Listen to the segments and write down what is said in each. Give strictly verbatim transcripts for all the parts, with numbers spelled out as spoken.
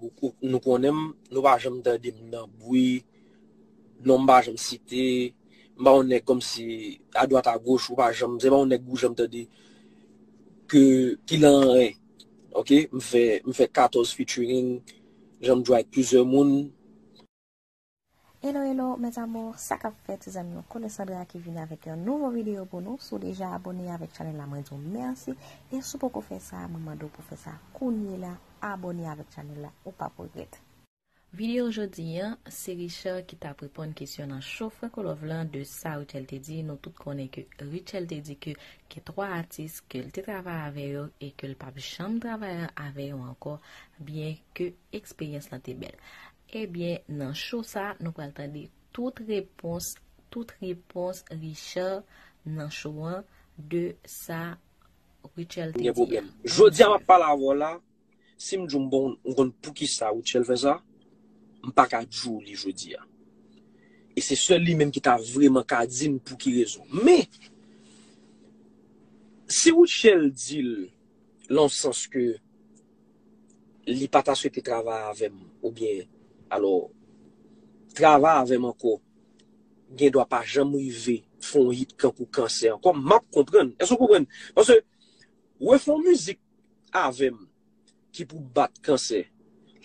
Ou, ou, nou konnen m, nou pa janm tande m nan bri, non m pa janm site, m pa yon nèg kòmsi adwat agoch, ou pa janm, se pa yon nèg ou janm tande ke, ki lan anyen. Ok, m fè, m fè katòz featuring, janm jwe ak plizyè moun. Hello, hello, mes amours, sa k ap fèt, se zanmi w Kolo Sandra ki vini avèk yon nouvo videyo pou nou. Si w deja abòne avèk chanèl la, mwen di w mèsi. E si w poko fè sa, mwen mande w pou fè sa kounye la, abòne avèk chanèl la, ou p ap regrèt. Videyo jodi an, se Richard ki t ap reponn kesyon nan show Franco Love lan de sa Rutshelle te di. Nou tout konnen ke Rutshelle te di ke gen twa atis ke l te travay avè yo e ke l p ap janm travay avè yo ankò, byen ke eksperyans lan te bèl. Ebyen, nan show sa, nou pral tande tout repons, tout repons Richard nan show an de sa Rutshelle te di a. Jodi a m ap pale avè w la, si m di w m bon, m konn poukisa Rutshelle fè sa, m pa ka di w li jodi a. E se sèl li menm ki ta vrèman ka di m pou ki rezon. Men, si Rutshelle di l lan yon sans ke li pa ta swete travay avè m, oubyen, alò, travay avè m ankò, gendwa pa janm rive fè yon hit kankou Kansè ankò, m ap konprann. Èske w konprann? Paske, refè yon mizik avè m ki pou bat Kansè,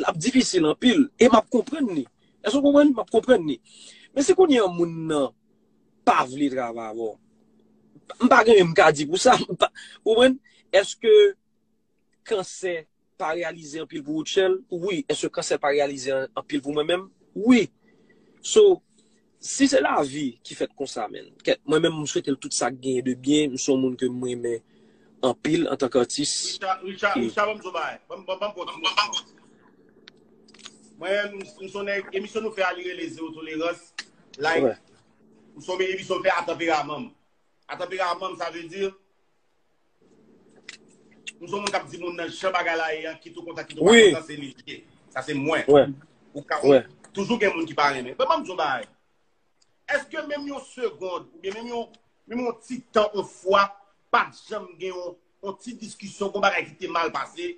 l ap difisil anpil, e m ap konprann li. Èske w konprann? M ap konprann li. Men si kounye a moun nan pa vle travay avè w, m pa gen anyen m ka di pou sa. M pa, ou konprann? Èske Kansè pa reyalize anpil pou Rutshelle? Wi. Èske Kansè pa reyalize an- anpil pou mwen menm? Wi. So, si se lavi ki fèt konsa, men, kèt, mwen menm, m swete l tout sa k genyen de byen. M se yon moun ke m renmen anpil antanke atis. Richard, Richard, Richard, ban m di w bagay. Ban m, ban m, ban m kontinye. Mwen, m, m se yon nèg, emisyon nou fè a, li rele Zewo Tolerans. Like, m se yon emisyon m fè a tanperaman m. A tanperaman m, sa vle di, m se yon moun k ap di moun nan jan bagay la ye a, kit ou kontan, kit ou pa kontan, se li ye. Sa se mwen. Ou ka, toujou gen moun ki pa renmen. Men ban m di w bagay. Èske menm yon segond, oubyen menm yon, menm yon ti tan, yon fwa, pa t janm gen yon, yon ti diskisyon, yon bagay ki te mal pase,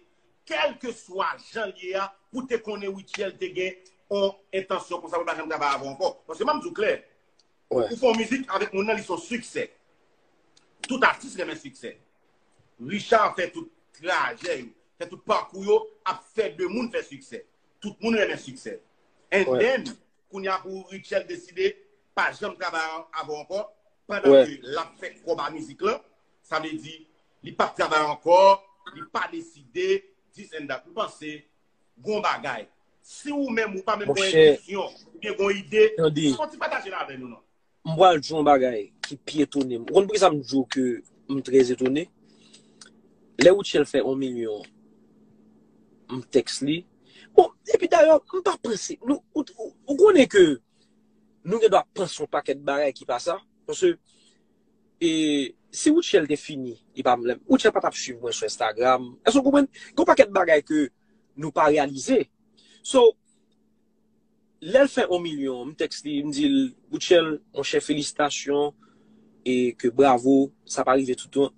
kèlkeswa jan l ye a, pou te konnen Rutshelle te gen yon entansyon konsa pou l pa janm travay avè w ankò? Paske m ap di w klè, ou fè yon mizik avèk moun nan, li se yon siksè. Tout atis renmen siksè. Richard fè tout trajè yo, fè tout pakou yo, ap fè de moun fè siksè. Tout moun renmen siksè. And then, kounye a pou Rutshelle deside pa janm travay avè w ankò, pandan ke l ap fè kòb a mizik lan, sa vle di, li p ap travay ankò, li pa deside, this and that. M panse, gon bagay. Si ou menm, ou pa menm gon entansyon, oubyen gon ide, fò w ti pataje l avè nou, non? M pral di w yon bagay ki pi etone m. Ou konn poukisa m di w ke m trè etone? Lè Rutshelle fè yon milyon, m tèks li. Bon, epi dayè, m pa panse, nou, ou, ou, ou konnen ke nou gen dwa panse yon pakèt bagay ki pa sa. Paske, e, si Rutshelle te fini, li pa, Rutshelle pa t ap swiv mwen sou Instagram. Èske w konprann? Gen yon pakèt bagay ke nou pa reyalize. So, lè l fè yon milyon, m tèks li, m di l, Rutshelle, monchè, felisitasyon, e ke bravo, sa pa rive toutan.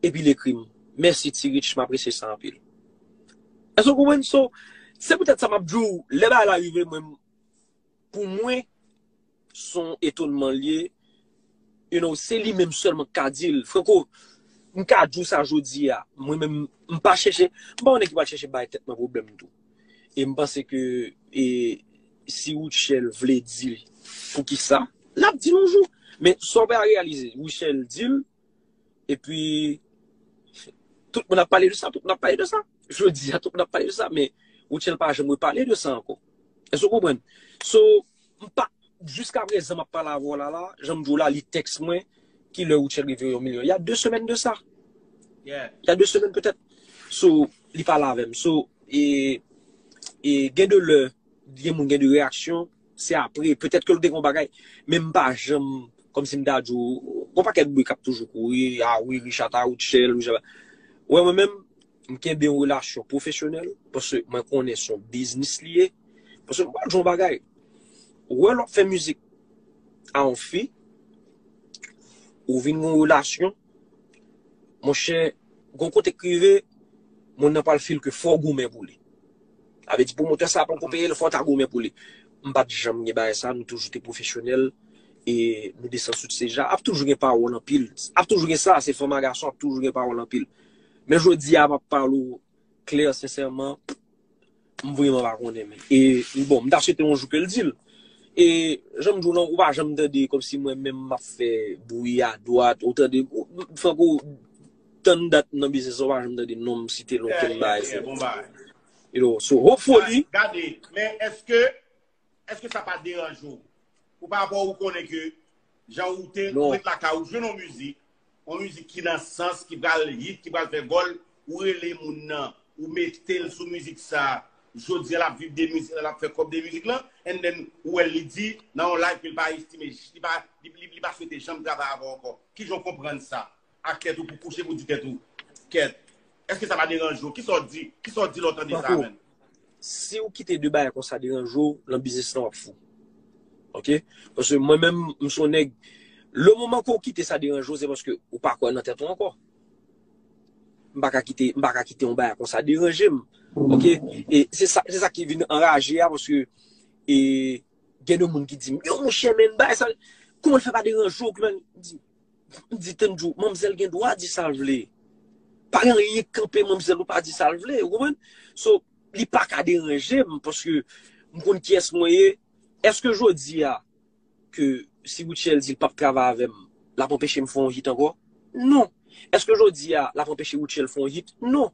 Epi l ekri m, mèsi Ti Rich, m apresye sa anpil. Èske w konprann? So, se poutèt sa m ap di w, lè bagay la rive, mwen, pou mwen, se yon etonnman l ye. You know, se li menm sèlman k ka di l. Franco, m ka di w sa jodi a. Mwen menm, m pa chèche, m pa yon nèg ki pral chèche bay tèt mwen pwoblèm tou. E m panse ke, e, si Rutshelle vle di l poukisa, l ap di l yon jou. Men sa w pa reyalize, Rutshelle di l, epi tout moun ap pale de sa, tout moun ap pale de sa. Jodi a, tout moun ap pale de sa, men Rutshelle pa janm repale de sa ankò. Èske w konprann? So, m pa, jiska prezan m ap pale avè w la la, jan m di w la, li tèks mwen, ki lè Rutshelle rive yon milyon. Il y a deux semaines de ça. Il y a deux semaines peut-être. So, li pale avè m. So, e, e gen de lè, gen moun gen de reyaksyon, se apre, petèt ke l te gen yon bagay, men m pa janm, kòmsi m ta di w, gon pakèt bri k ap toujou kouri, a wi, Richard ta Rutshelle, Richard. Wè, mwen menm, m kenbe yon relasyon pwofesyonèl, paske mwen konnen se yon biznis li ye. Paske m pral di w yon bagay, wè lè w ap fè mizik a yon fi, ou vin gen yon relasyon, monchè, gon kote k rive, moun nan pral feel ke fò w goumen pou li. Sa vle di pwomotè sa poko peye l, fò w ta goumen pou li. M pa t janm gen bagay sa, nou toujou te pwofesyonèl e nou desann sou seja. Ap toujou gen pawòl anpil. Ap toujou gen sa, se fanm a gason, ap toujou gen pawòl anpil. Men jodi a, m ap pale w klè, sensèman, m vrèman pa konnen, men. E, bon, m ta swete yon jou ke l di l. E, jan m di w lan, ou pa janm tande kòmsi mwen menm m ap fè bri adwat, ou tande, ou, Franco, tann dat nan biznis, ou pa janm tande non m site non kenn bagay. You know, so, hopefully. Gade, men èske, èske sa pa deranje w? Ou pa rapò ou konnen ke jan ou te, ou ret lakay ou jwenn yon mizik, yon mizik ki nan sans, ki pral hit, ki pral fè gòl, ou rele moun nan, ou mete l sou mizik sa, jodi a l ap viv de mizik lan, l ap fè kòb de mizik lan, and then ou wè l li di nan yon live ke l pa estime, li pa, li, li, li pa swete janm travay avè w ankò. Kijan w konprann sa? Ak tèt ou pou kouche pou di tèt ou, kèt, èske sa pa deranje w? Kisa w di? Kisa w di lè w tande sa, menm? Si w kite de bagay konsa deranje w, nan biznis lan w ap fou. Oke? Paske mwen menm, m se yon nèg, le moman ke w kite sa deranje w, se paske ou pa kwè nan tèt ou ankò. M pa ka kite, m pa ka kite yon bagay konsa deranje m. Oke? E se sa, se sa ki vin anraje a, paske, e, gen de moun ki di m, yo, monchè, men bagay sa, kòman l fè pa deranje w? Kòman, m di, m di, tann di w, manmzèl gen dwa di sa l vle. Pa gen anyen k kanpe manmzèl ou pa di sa l vle, ou konprann? So, li pa ka deranje m, paske m konn kiyès mwen ye. Èske jodi a, ke si Rutshelle di l p ap travay avè m, l ap anpeche m fè yon hit ankò? Non. Èske jodi a, l ap anpeche Rutshelle fè yon hit? Non.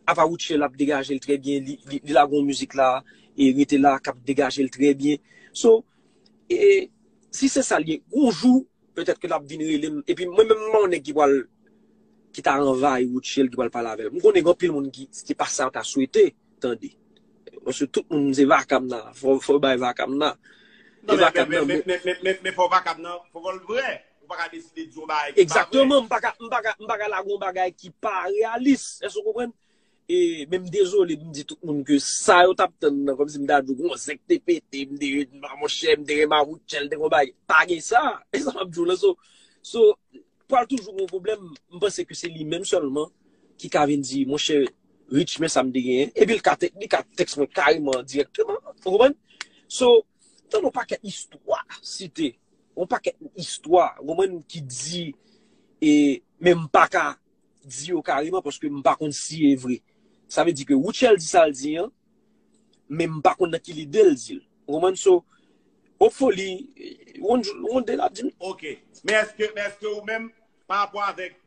Apa Rutshelle ap degaje l trè byen, li, li, li lage yon mizik la, e rete la, k ap degaje l trè byen. So, e, si se sa l ye, yon jou, petèt ke l ap vin rele m. Epi mwen menm, m pa yon nèg ki pral, ki ta anvayi Rutshelle, ki pral pale avè l. M konnen gen anpil moun ki, se pa sa yo ta swete tande. Paske tout moun se vakam nan. Fò, fò bay vakam nan. E vakam nan, men, men, men, men, men fò vakam nan, fò l vrè. Ou pa ka deside di yon bagay ki pa vrè. Egzakteman, m pa ka, m pa ka, m pa ka lage yon bagay ki pa reyalis. Èske w konprann? E, men m dezole, m di tout moun ke sa yo t ap tann nan, kòmsi m ta di w, gon zèk te pete, m te, monchè, m te renmen Rutshelle, te gon bagay. Pa gen sa. E sa m ap di w lan, so, so, pral toujou gon pwoblèm, m panse ke se li menm sèlman ki ka vin di, monchè, Rich, men sa m te genyen. Epi l ka te-, li ka tèks mwen kareman, dirèkteman. Ou konprann? So, tann yon pakèt istwa site. Yon pakèt istwa, ou konprann, ki di, e, men m pa ka di yo kareman paske m pa konn si e vre. Sa vle di ke Rutshelle di sa l di an, men m pa konn nan ki lide l di l. Ou konprann? So, hopefully, one, one day l ap di m. Ok. Men èske, men èske ou menm, pa rapò avèk,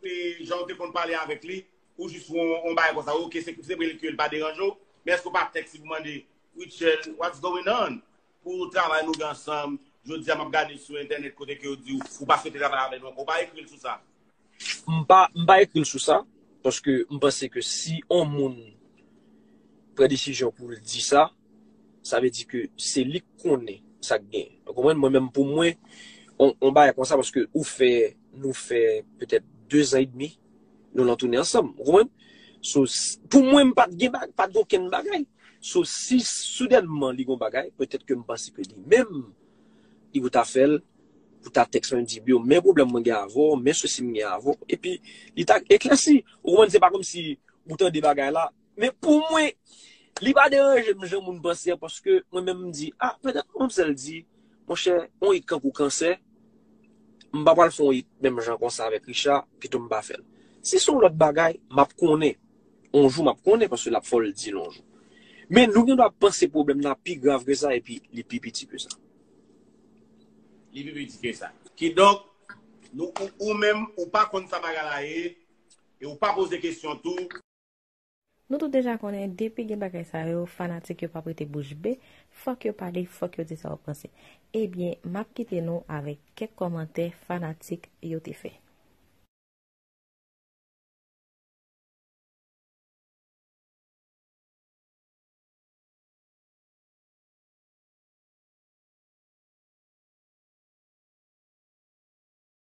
e, jan ou te konn pale avèk li, ou jis wè yon, yon bagay konsa, ok, se, se vre ke l pa deranje w, men èske ou pa tèks li pou mande, Rutshelle, what's going on? Pou travay nou gen ansanm, jodi a m ap gade sou entènèt kote ke yo di w, ou pa swete travay avè nou ankò, ou pa ekri l sou sa? M pa, m pa ekri l sou sa, paske m panse ke si yon moun pran desizyon pou l di sa, sa vle di ke se li k konnen sa k genyen. Ou konprann? Mwen menm, pou mwen, on, on bagay konsa, paske ou fè, nou fè petèt de zan edmi, nou lan tounen ansanm. Ou konprann? So, s-, pou mwen, m pa t gen bag-, pa t gen okenn bagay. So, si soudènman li gon bagay, petèt ke m panse ke li menm, li pou ta fè l, pou ta tèks mwen, di, yo, men pwoblèm mwen gen avè w, men sousi m gen avè w. Epi, li ta eklèsi. Ou konprann, se pa kòmsi ou tande bagay la. Men pou mwen, li pa deranje m jan moun panse an, paske mwen menm m di, a, petèt manmzèl di, monchè, on hit kankou kansè, m pa pral fè on hit menm jan konsa avèk Richard, pito m pa fè l. Si se yon lòt bagay, m ap konnen. On jou m ap konnen, paske l ap fò l di l on jou. Men nou gen dwa panse pwoblèm nan pi grav ke sa, epi li pi piti ke sa. Li pi piti ke sa. Kidonk, nou, ou, ou menm, ou pa konn sa bagay la ye, e ou pa poze kesyon tou. Nou tout deja konnen, depi gen bagay sa yo, fanatik yo p ap rete bouch be, fòk yo pale, fòk yo di sa yo panse. Ebyen, m ap kite nou avèk kèk kòmantè fanatik yo te fè.